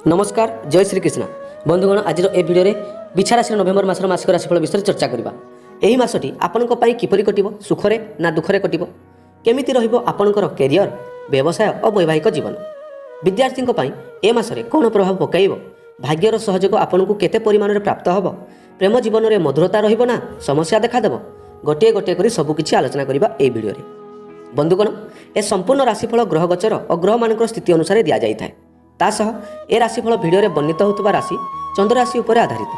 ନମସ୍କାର, ଜୟ ଶ୍ରୀକୃଷ୍ଣ। ବନ୍ଧୁଗଣ, ଆଜିର ଏ ଭିଡ଼ିଓରେ ବିଛା ରାଶିର ନଭେମ୍ବର ମାସର ମାସିକ ରାଶିଫଳ ବିଷୟରେ ଚର୍ଚ୍ଚା କରିବା। ଏହି ମାସଟି ଆପଣଙ୍କ ପାଇଁ କିପରି କଟିବ, ସୁଖରେ ନା ଦୁଃଖରେ କଟିବ, କେମିତି ରହିବ ଆପଣଙ୍କର କ୍ୟାରିୟର, ବ୍ୟବସାୟ ଓ ବୈବାହିକ ଜୀବନ, ବିଦ୍ୟାର୍ଥୀଙ୍କ ପାଇଁ ଏ ମାସରେ କ'ଣ ପ୍ରଭାବ ପକାଇବ, ଭାଗ୍ୟର ସହଯୋଗ ଆପଣଙ୍କୁ କେତେ ପରିମାଣରେ ପ୍ରାପ୍ତ ହେବ, ପ୍ରେମ ଜୀବନରେ ମଧୁରତା ରହିବ ନା ସମସ୍ୟା ଦେଖାଦେବ, ଗୋଟିଏ ଗୋଟିଏ କରି ସବୁକିଛି ଆଲୋଚନା କରିବା ଏହି ଭିଡ଼ିଓରେ। ବନ୍ଧୁଗଣ, ଏ ସମ୍ପୂର୍ଣ୍ଣ ରାଶିଫଳ ଗ୍ରହ ଗୋଚର ଓ ଗ୍ରହମାନଙ୍କର ସ୍ଥିତି ଅନୁସାରେ ଦିଆଯାଇଥାଏ। ତା ସହ ଏ ରାଶିଫଳ ଭିଡ଼ିଓରେ ବର୍ଣ୍ଣିତ ହେଉଥିବା ରାଶି ଚନ୍ଦ୍ର ରାଶି ଉପରେ ଆଧାରିତ।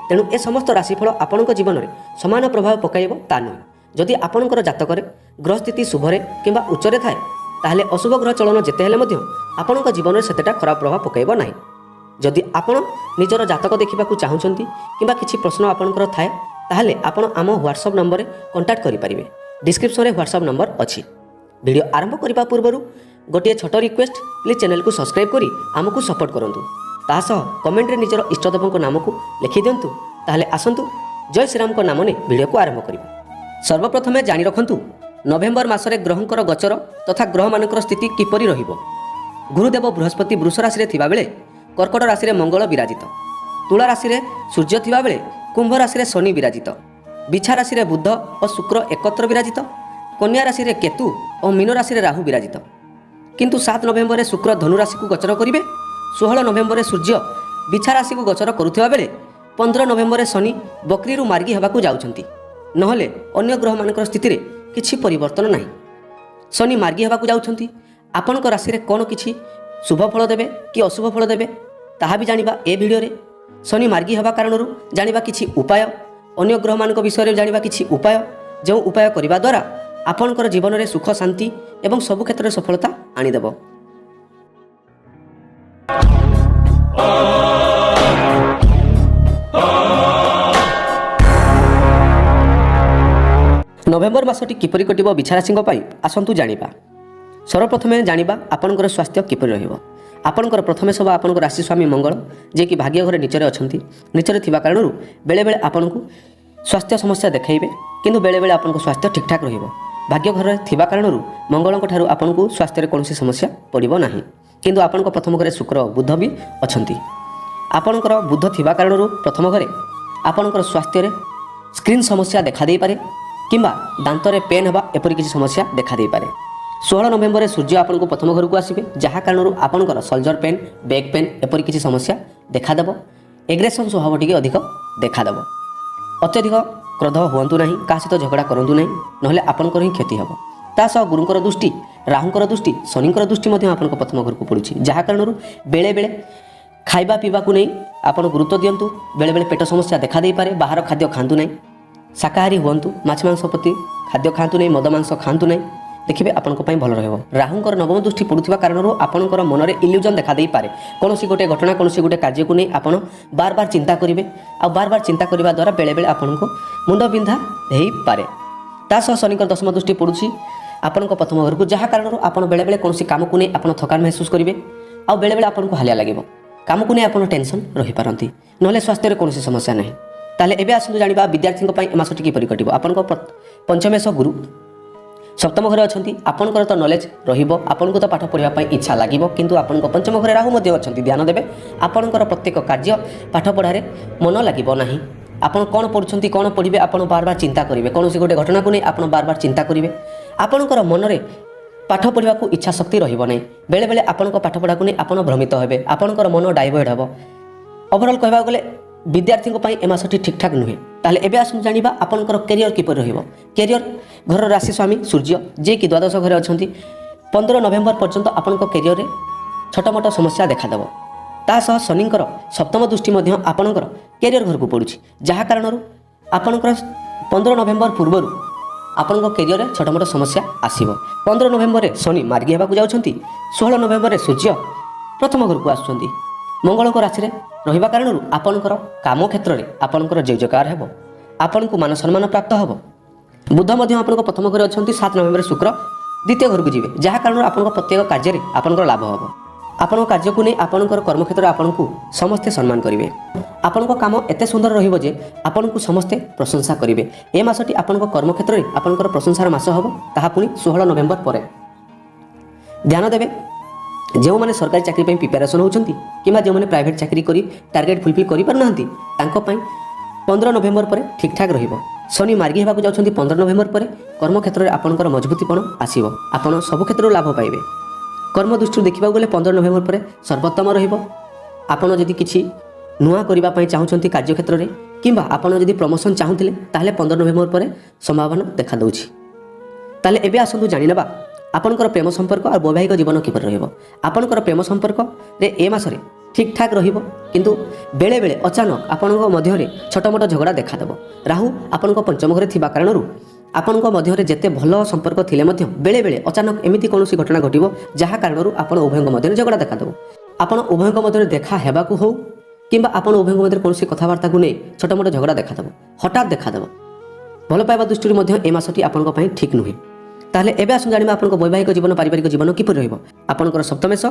ତେଣୁ ଏ ସମସ୍ତ ରାଶିଫଳ ଆପଣଙ୍କ ଜୀବନରେ ସମାନ ପ୍ରଭାବ ପକାଇବ ତା ନୁହେଁ। ଯଦି ଆପଣଙ୍କର ଜାତକରେ ଗ୍ରହ ସ୍ଥିତି ଶୁଭରେ କିମ୍ବା ଉଚ୍ଚରେ ଥାଏ, ତାହେଲେ ଅଶୁଭ ଗ୍ରହ ଚଳନ ଯେତେ ହେଲେ ମଧ୍ୟ ଆପଣଙ୍କ ଜୀବନରେ ସେତେଟା ଖରାପ ପ୍ରଭାବ ପକାଇବ ନାହିଁ। ଯଦି ଆପଣ ନିଜର ଜାତକ ଦେଖିବାକୁ ଚାହୁଁଛନ୍ତି କିମ୍ବା କିଛି ପ୍ରଶ୍ନ ଆପଣଙ୍କର ଥାଏ, ତାହେଲେ ଆପଣ ଆମ ହ୍ୱାଟ୍ସଆପ୍ ନମ୍ବରରେ କଣ୍ଟାକ୍ଟ କରିପାରିବେ। ଡିସ୍କ୍ରିପ୍ସନରେ ହ୍ୱାଟ୍ସଆପ୍ ନମ୍ବର ଅଛି। ଭିଡ଼ିଓ ଆରମ୍ଭ କରିବା ପୂର୍ବରୁ ଗୋଟିଏ ଛୋଟ ରିକ୍ୱେଷ୍ଟ, ପ୍ଲିଜ୍ ଚ୍ୟାନେଲକୁ ସବସ୍କ୍ରାଇବ୍ କରି ଆମକୁ ସପୋର୍ଟ କରନ୍ତୁ। ତା ସହ କମେଣ୍ଟରେ ନିଜର ଇଷ୍ଟଦେବଙ୍କ ନାମକୁ ଲେଖିଦିଅନ୍ତୁ। ତାହେଲେ ଆସନ୍ତୁ, ଜୟ ଶ୍ରୀରାମଙ୍କ ନାମ ନେଇ ଭିଡ଼ିଓକୁ ଆରମ୍ଭ କରିବା। ସର୍ବପ୍ରଥମେ ଜାଣି ରଖନ୍ତୁ, ନଭେମ୍ବର ମାସରେ ଗ୍ରହଙ୍କର ଗୋଚର ତଥା ଗ୍ରହମାନଙ୍କର ସ୍ଥିତି କିପରି ରହିବ। ଗୁରୁଦେବ ବୃହସ୍ପତି ବୃଷ ରାଶିରେ ଥିବାବେଳେ କର୍କଟ ରାଶିରେ ମଙ୍ଗଳ ବିରାଜିତ। ତୁଳା ରାଶିରେ ସୂର୍ଯ୍ୟ ଥିବାବେଳେ କୁମ୍ଭ ରାଶିରେ ଶନି ବିରାଜିତ। ବିଛା ରାଶିରେ ବୁଧ ଓ ଶୁକ୍ର ଏକତ୍ର ବିରାଜିତ। କନ୍ୟା ରାଶିରେ କେତୁ ଓ ମୀନ ରାଶିରେ ରାହୁ ବିରାଜିତ। କିନ୍ତୁ 7 ନଭେମ୍ବରରେ ଶୁକ୍ର ଧନୁ ରାଶିକୁ ଗୋଚର କରିବେ। 16 ନଭେମ୍ବରରେ ସୂର୍ଯ୍ୟ ବିଛା ରାଶିକୁ ଗୋଚର କରୁଥିବା ବେଳେ 15 ନଭେମ୍ବରରେ ଶନି ବକ୍ରିରୁ ମାର୍ଗୀ ହେବାକୁ ଯାଉଛନ୍ତି। ନହେଲେ ଅନ୍ୟ ଗ୍ରହମାନଙ୍କର ସ୍ଥିତିରେ କିଛି ପରିବର୍ତ୍ତନ ନାହିଁ। ଶନି ମାର୍ଗୀ ହେବାକୁ ଯାଉଛନ୍ତି, ଆପଣଙ୍କ ରାଶିରେ କ'ଣ କିଛି ଶୁଭ ଫଳ ଦେବେ କି ଅଶୁଭ ଫଳ ଦେବେ, ତାହା ବି ଜାଣିବା ଏ ଭିଡ଼ିଓରେ। ଶନି ମାର୍ଗୀ ହେବା କାରଣରୁ ଜାଣିବା କିଛି ଉପାୟ, ଅନ୍ୟ ଗ୍ରହମାନଙ୍କ ବିଷୟରେ ଜାଣିବା କିଛି ଉପାୟ, ଯେଉଁ ଉପାୟ କରିବା ଦ୍ୱାରା ଆପଣଙ୍କର ଜୀବନରେ ସୁଖ, ଶାନ୍ତି ଏବଂ ସବୁ କ୍ଷେତ୍ରରେ ସଫଳତା ଆଣିଦେବ। ନଭେମ୍ବର ମାସଟି କିପରି କଟିବ ବିଛାରାଶିଙ୍କ ପାଇଁ, ଆସନ୍ତୁ ଜାଣିବା। ସର୍ବପ୍ରଥମେ ଜାଣିବା ଆପଣଙ୍କର ସ୍ୱାସ୍ଥ୍ୟ କିପରି ରହିବ। ଆପଣଙ୍କର ପ୍ରଥମେ ସଭା ଆପଣଙ୍କ ରାଶି ସ୍ୱାମୀ ମଙ୍ଗଳ, ଯିଏକି ଭାଗ୍ୟ ଘରେ ନିଚରେ ଅଛନ୍ତି। ନିଚରେ ଥିବା କାରଣରୁ ବେଳେବେଳେ ଆପଣଙ୍କୁ ସ୍ୱାସ୍ଥ୍ୟ ସମସ୍ୟା ଦେଖାଇବେ, କିନ୍ତୁ ବେଳେବେଳେ ଆପଣଙ୍କ ସ୍ୱାସ୍ଥ୍ୟ ଠିକ୍ଠାକ୍ ରହିବ। ଭାଗ୍ୟ ଘରେ ଥିବା କାରଣରୁ ମଙ୍ଗଳଙ୍କ ଠାରୁ ଆପଣଙ୍କୁ ସ୍ୱାସ୍ଥ୍ୟରେ କୌଣସି ସମସ୍ୟା ପଡ଼ିବ ନାହିଁ। କିନ୍ତୁ ଆପଣଙ୍କ ପ୍ରଥମ ଘରେ ଶୁକ୍ର, ବୁଧ ବି ଅଛନ୍ତି। ଆପଣଙ୍କର ବୁଧ ଥିବା କାରଣରୁ ପ୍ରଥମ ଘରେ ଆପଣଙ୍କର ସ୍ୱାସ୍ଥ୍ୟରେ ସ୍କିନ୍ ସମସ୍ୟା ଦେଖାଦେଇପାରେ କିମ୍ବା ଦାନ୍ତରେ ପେନ୍ ହେବା, ଏପରି କିଛି ସମସ୍ୟା ଦେଖାଦେଇପାରେ। 16 ନଭେମ୍ବରରେ ସୂର୍ଯ୍ୟ ଆପଣଙ୍କୁ ପ୍ରଥମ ଘରକୁ ଆସିବେ, ଯାହା କାରଣରୁ ଆପଣଙ୍କର ସୋଲ୍ଡର ପେନ୍, ବ୍ୟାକ୍ ପେନ୍ ଏପରି କିଛି ସମସ୍ୟା ଦେଖାଦେବ। ଏଗ୍ରେସନ୍ ସ୍ୱଭାବ ଟିକେ ଅଧିକ ଦେଖାଦେବ। ଅତ୍ୟଧିକ କ୍ରୋଧ ହୁଅନ୍ତୁ ନାହିଁ, କାହା ସହିତ ଝଗଡ଼ା କରନ୍ତୁ ନାହିଁ, ନହେଲେ ଆପଣଙ୍କର ହିଁ କ୍ଷତି ହେବ। ତା ସହ ଗୁରୁଙ୍କର ଦୃଷ୍ଟି, ରାହୁଙ୍କର ଦୃଷ୍ଟି, ଶନିଙ୍କର ଦୃଷ୍ଟି ମଧ୍ୟ ଆପଣଙ୍କ ପ୍ରଥମ ଘରକୁ ପଡ଼ୁଛି, ଯାହା କାରଣରୁ ବେଳେବେଳେ ଖାଇବା ପିଇବାକୁ ନେଇ ଆପଣ ଗୁରୁତ୍ୱ ଦିଅନ୍ତୁ। ବେଳେବେଳେ ପେଟ ସମସ୍ୟା ଦେଖାଦେଇପାରେ। ବାହାର ଖାଦ୍ୟ ଖାଆନ୍ତୁ ନାହିଁ, ଶାକାହାରୀ ହୁଅନ୍ତୁ, ମାଛ ମାଂସ ପ୍ରତି ଖାଦ୍ୟ ଖାଆନ୍ତୁ ନାହିଁ, ମଦ ମାଂସ ଖାଆନ୍ତୁ ନାହିଁ। ଦେଖିବେ, ଆପଣଙ୍କ ପାଇଁ ଭଲ ରହିବ। ରାହୁଙ୍କର ନବମ ଦୃଷ୍ଟି ପଡ଼ୁଥିବା କାରଣରୁ ଆପଣଙ୍କର ମନରେ ଇଲ୍ୟୁଜନ୍ ଦେଖାଦେଇପାରେ। କୌଣସି ଗୋଟେ ଘଟଣା, କୌଣସି ଗୋଟେ କାର୍ଯ୍ୟକୁ ନେଇ ଆପଣ ବାର ବାର ଚିନ୍ତା କରିବେ ଆଉ ବାର ବାର ଚିନ୍ତା କରିବା ଦ୍ୱାରା ବେଳେବେଳେ ଆପଣଙ୍କୁ ମୁଣ୍ଡ ବିନ୍ଧା ହେଇପାରେ। ତା ସହ ଶନିଙ୍କର ଦଶମ ଦୃଷ୍ଟି ପଡ଼ୁଛି ଆପଣଙ୍କ ପ୍ରଥମ ଘରକୁ, ଯାହା କାରଣରୁ ଆପଣ ବେଳେବେଳେ କୌଣସି କାମକୁ ନେଇ ଆପଣ ଥକାନ ମେହସୁସ କରିବେ ଆଉ ବେଳେବେଳେ ଆପଣଙ୍କୁ ହାଲିଆ ଲାଗିବ। କାମକୁ ନେଇ ଆପଣ ଟେନସନ୍ ରହିପାରନ୍ତି। ନହେଲେ ସ୍ୱାସ୍ଥ୍ୟରେ କୌଣସି ସମସ୍ୟା ନାହିଁ। ତାହେଲେ ଏବେ ଆସନ୍ତୁ ଜାଣିବା ବିଦ୍ୟାର୍ଥୀଙ୍କ ପାଇଁ ଏ ମାସଟି କିପରି କଟିବ। ଆପଣଙ୍କ ପଞ୍ଚମେଶ ଗୁରୁ ସପ୍ତମ ଘରେ ଅଛନ୍ତି। ଆପଣଙ୍କର ତ ନଲେଜ ରହିବ, ଆପଣଙ୍କୁ ତ ପାଠ ପଢ଼ିବା ପାଇଁ ଇଚ୍ଛା ଲାଗିବ, କିନ୍ତୁ ଆପଣଙ୍କ ପଞ୍ଚମ ଘରେ ରାହୁ ମଧ୍ୟ ଅଛନ୍ତି। ଧ୍ୟାନ ଦେବେ, ଆପଣଙ୍କର ପ୍ରତ୍ୟେକ କାର୍ଯ୍ୟ ପାଠପଢ଼ାରେ ମନ ଲାଗିବ ନାହିଁ। ଆପଣ କ'ଣ ପଢ଼ୁଛନ୍ତି, କ'ଣ ପଢ଼ିବେ, ଆପଣ ବାର ବାର ଚିନ୍ତା କରିବେ। କୌଣସି ଗୋଟେ ଘଟଣାକୁ ନେଇ ଆପଣ ବାର ବାର ଚିନ୍ତା କରିବେ। ଆପଣଙ୍କର ମନରେ ପାଠ ପଢ଼ିବାକୁ ଇଚ୍ଛା ଶକ୍ତି ରହିବ ନାହିଁ। ବେଳେବେଳେ ଆପଣଙ୍କ ପାଠପଢ଼ାକୁ ନେଇ ଆପଣ ଭ୍ରମିତ ହେବେ, ଆପଣଙ୍କର ମନ ଡାଇଭର୍ଟ ହେବ। ଓଭରଅଲ୍ କହିବାକୁ ଗଲେ ବିଦ୍ୟାର୍ଥୀଙ୍କ ପାଇଁ ଏ ମାସଟି ଠିକ୍ଠାକ୍ ନୁହେଁ। ତାହେଲେ ଏବେ ଆସନ୍ତୁ ଜାଣିବା ଆପଣଙ୍କର କ୍ୟାରିୟର କିପରି ରହିବ। କ୍ୟାରିୟର ଘରର ରାଶି ସ୍ୱାମୀ ସୂର୍ଯ୍ୟ, ଯିଏକି ଦ୍ୱାଦଶ ଘରେ ଅଛନ୍ତି, 15 ନଭେମ୍ବର ପର୍ଯ୍ୟନ୍ତ ଆପଣଙ୍କ କ୍ୟାରିୟରରେ ଛୋଟ ମୋଟ ସମସ୍ୟା ଦେଖାଦେବ। ତା ସହ ଶନିଙ୍କର ସପ୍ତମ ଦୃଷ୍ଟି ମଧ୍ୟ ଆପଣଙ୍କର କ୍ୟାରିୟର ଘରକୁ ପଡ଼ୁଛି, ଯାହା କାରଣରୁ ଆପଣଙ୍କର 15 ନଭେମ୍ବର ପୂର୍ବରୁ ଆପଣଙ୍କ କ୍ୟାରିୟରରେ ଛୋଟ ମୋଟ ସମସ୍ୟା ଆସିବ। 15 ନଭେମ୍ବରରେ ଶନି ମାର୍ଗୀ ହେବାକୁ ଯାଉଛନ୍ତି। 16 ନଭେମ୍ବରରେ ସୂର୍ଯ୍ୟ ପ୍ରଥମ ଘରକୁ ଆସୁଛନ୍ତି। ମଙ୍ଗଳଙ୍କ ରାଶିରେ ରହିବା କାରଣରୁ ଆପଣଙ୍କର କାମ କ୍ଷେତ୍ରରେ ଆପଣଙ୍କର ଜୟ ଜୟକାର ହେବ, ଆପଣଙ୍କୁ ମାନ ସମ୍ମାନ ପ୍ରାପ୍ତ ହେବ। ବୁଧ ମଧ୍ୟ ଆପଣଙ୍କ ପ୍ରଥମ ଘରେ ଅଛନ୍ତି। 7 ନଭେମ୍ବର ଶୁକ୍ର ଦ୍ୱିତୀୟ ଘରକୁ ଯିବେ, ଯାହା କାରଣରୁ ଆପଣଙ୍କ ପ୍ରତ୍ୟେକ କାର୍ଯ୍ୟରେ ଆପଣଙ୍କର ଲାଭ ହେବ। ଆପଣଙ୍କ କାର୍ଯ୍ୟକୁ ନେଇ ଆପଣଙ୍କର କର୍ମକ୍ଷେତ୍ରରେ ଆପଣଙ୍କୁ ସମସ୍ତେ ସମ୍ମାନ କରିବେ। ଆପଣଙ୍କ କାମ ଏତେ ସୁନ୍ଦର ରହିବ ଯେ ଆପଣଙ୍କୁ ସମସ୍ତେ ପ୍ରଶଂସା କରିବେ। ଏ ମାସଟି ଆପଣଙ୍କ କର୍ମକ୍ଷେତ୍ରରେ ଆପଣଙ୍କର ପ୍ରଶଂସାର ମାସ ହେବ, ତାହା ପୁଣି 16 ନଭେମ୍ବର ପରେ। ଧ୍ୟାନ ଦେବେ, ଯେଉଁମାନେ ସରକାରୀ ଚାକିରି ପାଇଁ ପ୍ରିପାରେସନ୍ ହେଉଛନ୍ତି କିମ୍ବା ଯେଉଁମାନେ ପ୍ରାଇଭେଟ୍ ଚାକିରି କରି ଟାର୍ଗେଟ୍ ଫୁଲଫିଲ୍ କରିପାରୁନାହାନ୍ତି, ତାଙ୍କ ପାଇଁ 15 ନଭେମ୍ବର ପରେ ଠିକ୍ଠାକ୍ ରହିବ। ଶନି ମାର୍ଗୀ ହେବାକୁ ଯାଉଛନ୍ତି 15 ନଭେମ୍ବର ପରେ। କର୍ମକ୍ଷେତ୍ରରେ ଆପଣଙ୍କର ମଜବୁତିପଣ ଆସିବ। ଆପଣ ସବୁ କ୍ଷେତ୍ରରୁ ଲାଭ ପାଇବେ। କର୍ମ ଦୃଷ୍ଟିରୁ ଦେଖିବାକୁ ଗଲେ 15 ନଭେମ୍ବର ପରେ ସର୍ବୋତ୍ତମ ରହିବ। ଆପଣ ଯଦି କିଛି ନୂଆ କରିବା ପାଇଁ ଚାହୁଁଛନ୍ତି କାର୍ଯ୍ୟକ୍ଷେତ୍ରରେ କିମ୍ବା ଆପଣ ଯଦି ପ୍ରମୋସନ୍ ଚାହୁଁଥିଲେ, ତାହେଲେ 15 ନଭେମ୍ବର ପରେ ସମ୍ଭାବନା ଦେଖାଦେଉଛି। ତାହେଲେ ଏବେ ଆସନ୍ତୁ ଜାଣିନେବା ଆପଣଙ୍କର ପ୍ରେମ ସମ୍ପର୍କ ଆଉ ବୈବାହିକ ଜୀବନ କିପରି ରହିବ। ଆପଣଙ୍କର ପ୍ରେମ ସମ୍ପର୍କରେ ଏ ମାସରେ ଠିକ୍ଠାକ୍ ରହିବ, କିନ୍ତୁ ବେଳେବେଳେ ଅଚାନକ ଆପଣଙ୍କ ମଧ୍ୟରେ ଛୋଟ ମୋଟ ଝଗଡ଼ା ଦେଖାଦେବ। ରାହୁ ଆପଣଙ୍କ ପଞ୍ଚମ ଘରେ ଥିବା କାରଣରୁ ଆପଣଙ୍କ ମଧ୍ୟରେ ଯେତେ ଭଲ ସମ୍ପର୍କ ଥିଲେ ମଧ୍ୟ ବେଳେବେଳେ ଅଚାନକ ଏମିତି କୌଣସି ଘଟଣା ଘଟିବ, ଯାହା କାରଣରୁ ଆପଣ ଉଭୟଙ୍କ ମଧ୍ୟରେ ଝଗଡ଼ା ଦେଖାଦେବ। ଆପଣ ଉଭୟଙ୍କ ମଧ୍ୟରେ ଦେଖା ହେବାକୁ ହେଉ କିମ୍ବା ଆପଣ ଉଭୟଙ୍କ ମଧ୍ୟରେ କୌଣସି କଥାବାର୍ତ୍ତାକୁ ନେଇ ଛୋଟ ମୋଟ ଝଗଡ଼ା ଦେଖାଦେବ, ହଠାତ୍ ଦେଖାଦେବ। ଭଲ ପାଇବା ଦୃଷ୍ଟିରୁ ମଧ୍ୟ ଏ ମାସଟି ଆପଣଙ୍କ ପାଇଁ ଠିକ୍ ନୁହେଁ। ତାହେଲେ ଏବେ ଆସନ୍ତୁ ଜାଣିବା ଆପଣଙ୍କ ବୈବାହିକ ଜୀବନ, ପାରିବାରିକ ଜୀବନ କିପରି ରହିବ। ଆପଣଙ୍କର ସପ୍ତମେଶ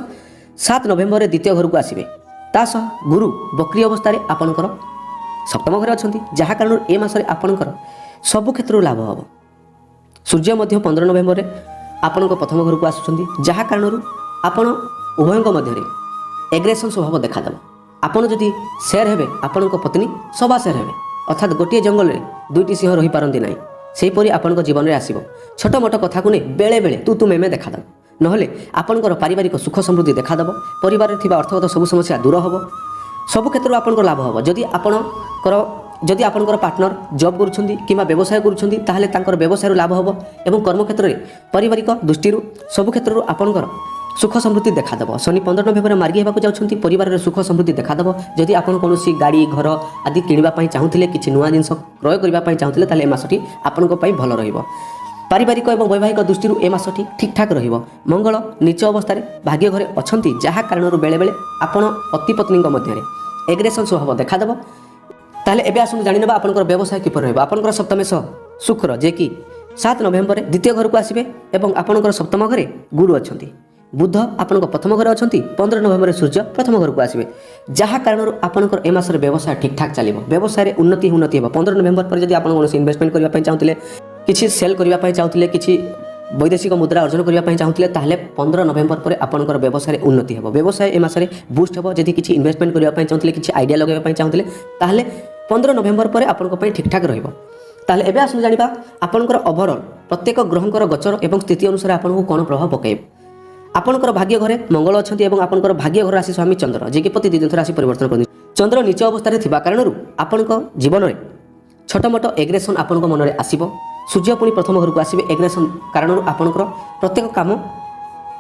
7 ନଭେମ୍ବରରେ ଦ୍ୱିତୀୟ ଘରକୁ ଆସିବେ। ତା ସହ ଗୁରୁ ବକ୍ରି ଅବସ୍ଥାରେ ଆପଣଙ୍କର ସପ୍ତମ ଘରେ ଅଛନ୍ତି, ଯାହା କାରଣରୁ ଏ ମାସରେ ଆପଣଙ୍କର ସବୁ କ୍ଷେତ୍ରରୁ ଲାଭ ହେବ। ସୂର୍ଯ୍ୟ ମଧ୍ୟ 15 ନଭେମ୍ବରରେ ଆପଣଙ୍କ ପ୍ରଥମ ଘରକୁ ଆସୁଛନ୍ତି, ଯାହା କାରଣରୁ ଆପଣ ଉଭୟଙ୍କ ମଧ୍ୟରେ ଏଗ୍ରେସନ୍ ସ୍ୱଭାବ ଦେଖାଦେବ। ଆପଣ ଯଦି ଶେର ହେବେ, ଆପଣଙ୍କ ପତ୍ନୀ ସବା ଶେର ହେବେ। ଅର୍ଥାତ୍ ଗୋଟିଏ ଜଙ୍ଗଲରେ ଦୁଇଟି ସିଂହ ରହିପାରନ୍ତି ନାହିଁ। ସେହିପରି ଆପଣଙ୍କ ଜୀବନରେ ଆସିବ। ଛୋଟ ମୋଟ କଥାକୁ ନେଇ ବେଳେବେଳେ ତୁ ତୁ ମେମେ ଦେଖାଦେବ। ନହେଲେ ଆପଣଙ୍କର ପାରିବାରିକ ସୁଖ ସମୃଦ୍ଧି ଦେଖାଦେବ। ପରିବାରରେ ଥିବା ଅର୍ଥଗତ ସବୁ ସମସ୍ୟା ଦୂର ହେବ। ସବୁ କ୍ଷେତ୍ରରୁ ଆପଣଙ୍କର ଲାଭ ହେବ। ଯଦି ଆପଣଙ୍କର ପାର୍ଟନର ଜବ୍ କରୁଛନ୍ତି କିମ୍ବା ବ୍ୟବସାୟ କରୁଛନ୍ତି, ତାହେଲେ ତାଙ୍କର ବ୍ୟବସାୟରୁ ଲାଭ ହେବ ଏବଂ କର୍ମକ୍ଷେତ୍ରରେ, ପାରିବାରିକ ଦୃଷ୍ଟିରୁ ସବୁ କ୍ଷେତ୍ରରୁ ଆପଣଙ୍କର ସୁଖ ସମୃଦ୍ଧି ଦେଖାଦେବ। ଶନି 15 ନଭେମ୍ବର ମାର୍ଗୀ ହେବାକୁ ଯାଉଛନ୍ତି। ପରିବାରରେ ସୁଖ ସମୃଦ୍ଧି ଦେଖାଦେବ। ଯଦି ଆପଣ କୌଣସି ଗାଡ଼ି, ଘର ଆଦି କିଣିବା ପାଇଁ ଚାହୁଁଥିଲେ, କିଛି ନୂଆ ଜିନିଷ କ୍ରୟ କରିବା ପାଇଁ ଚାହୁଁଥିଲେ, ତାହେଲେ ଏ ମାସଟି ଆପଣଙ୍କ ପାଇଁ ଭଲ ରହିବ। ପାରିବାରିକ ଏବଂ ବୈବାହିକ ଦୃଷ୍ଟିରୁ ଏ ମାସଟି ଠିକ୍ଠାକ୍ ରହିବ। ମଙ୍ଗଳ ନୀଚ ଅବସ୍ଥାରେ ଭାଗ୍ୟ ଘରେ ଅଛନ୍ତି, ଯାହା କାରଣରୁ ବେଳେବେଳେ ଆପଣ ପତି ପତ୍ନୀଙ୍କ ମଧ୍ୟରେ ଏଗ୍ରେସନ୍ ସ୍ୱଭାବ ଦେଖାଦେବ। ତାହେଲେ ଏବେ ଆସନ୍ତୁ ଜାଣିନେବା ଆପଣଙ୍କର ବ୍ୟବସାୟ କିପରି ରହିବ। ଆପଣଙ୍କର ସପ୍ତମେଶ ଶୁକ୍ର, ଯିଏକି 7 ନଭେମ୍ବରରେ ଦ୍ୱିତୀୟ ଘରକୁ ଆସିବେ ଏବଂ ଆପଣଙ୍କର ସପ୍ତମ ଘରେ ଗୁରୁ ଅଛନ୍ତି। ବୁଧ ଆପଣଙ୍କ ପ୍ରଥମ ଘରେ ଅଛନ୍ତି। 15 ନଭେମ୍ବରରେ ସୂର୍ଯ୍ୟ ପ୍ରଥମ ଘରକୁ ଆସିବେ, ଯାହା କାରଣରୁ ଆପଣଙ୍କର ଏ ମାସରେ ବ୍ୟବସାୟ ଠିକ୍ଠାକ୍ ଚାଲିବ। ବ୍ୟବସାୟରେ ଉନ୍ନତି ହିଁ ଉନ୍ନତି ହେବ। 15 ନଭେମ୍ବର ପରେ ଯଦି ଆପଣ କୌଣସି ଇନଭେଷ୍ଟମେଣ୍ଟ କରିବା ପାଇଁ ଚାହୁଁଥିଲେ, କିଛି ସେଲ୍ କରିବା ପାଇଁ ଚାହୁଁଥିଲେ, କିଛି ବୈଦେଶିକ ମୁଦ୍ରା ଅର୍ଜନ କରିବା ପାଇଁ ଚାହୁଁଥିଲେ, ତାହେଲେ 15 ନଭେମ୍ବର ପରେ ଆପଣଙ୍କର ବ୍ୟବସାୟରେ ଉନ୍ନତି ହେବ। ବ୍ୟବସାୟ ଏ ମାସରେ ବୁଷ୍ଟ ହେବ। ଯଦି କିଛି ଇନଭେଷ୍ଟମେଣ୍ଟ କରିବା ପାଇଁ ଚାହୁଁଥିଲେ, କିଛି ଆଇଡ଼ିଆ ଲଗାଇବା ପାଇଁ ଚାହୁଁଥିଲେ, ତାହେଲେ 15 ନଭେମ୍ବର ପରେ ଆପଣଙ୍କ ପାଇଁ ଠିକ୍ଠାକ୍ ରହିବ। ତାହେଲେ ଏବେ ଆସନ୍ତୁ ଜାଣିବା ଆପଣଙ୍କର ଓଭରଅଲ୍ ପ୍ରତ୍ୟେକ ଗ୍ରହଙ୍କର ଗୋଚର ଏବଂ ସ୍ଥିତି ଅନୁସାରେ ଆପଣଙ୍କୁ କ'ଣ ପ୍ରଭାବ ପକାଇବ। ଆପଣଙ୍କର ଭାଗ୍ୟ ଘରେ ମଙ୍ଗଳ ଅଛନ୍ତି ଏବଂ ଆପଣଙ୍କର ଭାଗ୍ୟ ଘର ରାଶି ସ୍ୱାମୀ ଚନ୍ଦ୍ର, ଯିଏକି ପ୍ରତି 2 ଦିନ ରାଶି ପରିବର୍ତ୍ତନ କରନ୍ତି। ଚନ୍ଦ୍ର ନୀଚ ଅବସ୍ଥାରେ ଥିବା କାରଣରୁ ଆପଣଙ୍କ ଜୀବନରେ ଛୋଟ ମୋଟ ଏଗ୍ରେସନ୍ ଆପଣଙ୍କ ମନରେ ଆସିବ। ସୂର୍ଯ୍ୟ ପୁଣି ପ୍ରଥମ ଘରକୁ ଆସିବେ। ଏଗ୍ରେସନ୍ କାରଣରୁ ଆପଣଙ୍କର ପ୍ରତ୍ୟେକ କାମ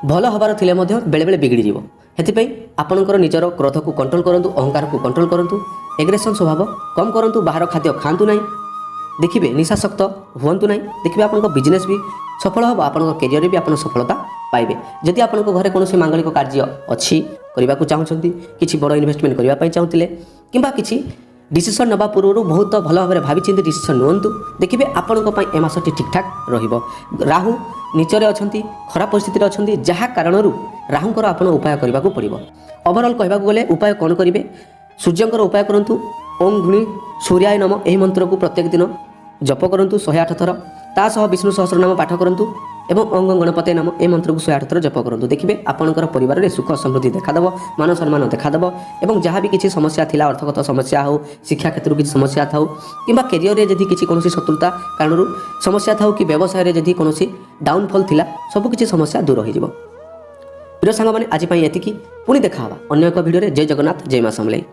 ଭଲ ହେବାର ଥିଲେ ମଧ୍ୟ ବେଳେବେଳେ ବିଗିଡ଼ିଯିବ। ସେଥିପାଇଁ ଆପଣଙ୍କର ନିଜର କ୍ରୋଧକୁ କଣ୍ଟ୍ରୋଲ କରନ୍ତୁ, ଅହଙ୍କାରକୁ କଣ୍ଟ୍ରୋଲ କରନ୍ତୁ, ଏଗ୍ରେସନ୍ ସ୍ୱଭାବ କମ୍ କରନ୍ତୁ, ବାହାର ଖାଦ୍ୟ ଖାଆନ୍ତୁ ନାହିଁ, ଦେଖିବେ ନିଶାସକ୍ତ ହୁଅନ୍ତୁ ନାହିଁ। ଦେଖିବେ ଆପଣଙ୍କ ବିଜନେସ୍ ବି ସଫଳ ହେବ, ଆପଣଙ୍କ କ୍ୟାରିୟରରେ ବି ଆପଣ ସଫଳତା ପାଇବେ। ଯଦି ଆପଣଙ୍କ ଘରେ କୌଣସି ମାଙ୍ଗଳିକ କାର୍ଯ୍ୟ ଅଛି, କରିବାକୁ ଚାହୁଁଛନ୍ତି, କିଛି ବଡ଼ ଇନଭେଷ୍ଟମେଣ୍ଟ କରିବା ପାଇଁ ଚାହୁଁଥିଲେ କିମ୍ବା କିଛି ଡିସିସନ୍ ନେବା ପୂର୍ବରୁ ବହୁତ ଭଲ ଭାବରେ ଭାବିଚିନ୍ତି ଡିସିସନ୍ ନିଅନ୍ତୁ। ଦେଖିବେ ଆପଣଙ୍କ ପାଇଁ ଏ ମାସଟି ଠିକ୍ଠାକ୍ ରହିବ। ରାହୁ ନୀଚରେ ଅଛନ୍ତି, ଖରାପ ପରିସ୍ଥିତିରେ ଅଛନ୍ତି, ଯାହା କାରଣରୁ ରାହୁଙ୍କର ଆପଣ ଉପାୟ କରିବାକୁ ପଡ଼ିବ। ଓଭରଅଲ୍ କହିବାକୁ ଗଲେ ଉପାୟ କ'ଣ କରିବେ? ସୂର୍ଯ୍ୟଙ୍କର ଉପାୟ କରନ୍ତୁ। ଓಂ ଘୃଣି ସୂର୍ଯ୍ୟାୟ ନମ, ଏହି ମନ୍ତ୍ରକୁ ପ୍ରତ୍ୟେକ ଦିନ ଜପ କରନ୍ତୁ 108 ଥର। ତା ସହ ବିଷ୍ଣୁ ସହସ୍ରନାମ ପାଠ କରନ୍ତୁ ଏବଂ ଓଁ ଗଣପତୟେ ନମ, ଏ ମନ୍ତ୍ରକୁ 108 ଥର ଜପ କରନ୍ତୁ। ଦେଖିବେ ଆପଣଙ୍କର ପରିବାରରେ ସୁଖ ସମୃଦ୍ଧି ଦେଖାଦେବ, ମାନ ସମ୍ମାନ ଦେଖାଦେବ ଏବଂ ଯାହା ବି କିଛି ସମସ୍ୟା ଥିଲା, ଅର୍ଥଗତ ସମସ୍ୟା ହେଉ, ଶିକ୍ଷା କ୍ଷେତ୍ରରୁ କିଛି ସମସ୍ୟା ଥାଉ କିମ୍ବା କ୍ୟାରିୟରରେ ଯଦି କିଛି କୌଣସି ଶତ୍ରୁତା କାରଣରୁ ସମସ୍ୟା ଥାଉ କି ବ୍ୟବସାୟରେ ଯଦି କୌଣସି ଡାଉନଫଲ୍ ଥିଲା, ସବୁ କିଛି ସମସ୍ୟା ଦୂର ହୋଇଯିବ। ପ୍ରିୟ ସାଙ୍ଗମାନେ, ଆଜି ପାଇଁ ଏତିକି। ପୁଣି ଦେଖା ହେବା ଅନ୍ୟ ଏକ ଭିଡ଼ିଓରେ। ଜୟ ଜଗନ୍ନାଥ, ଜୟ ମା ସମଲେଇ।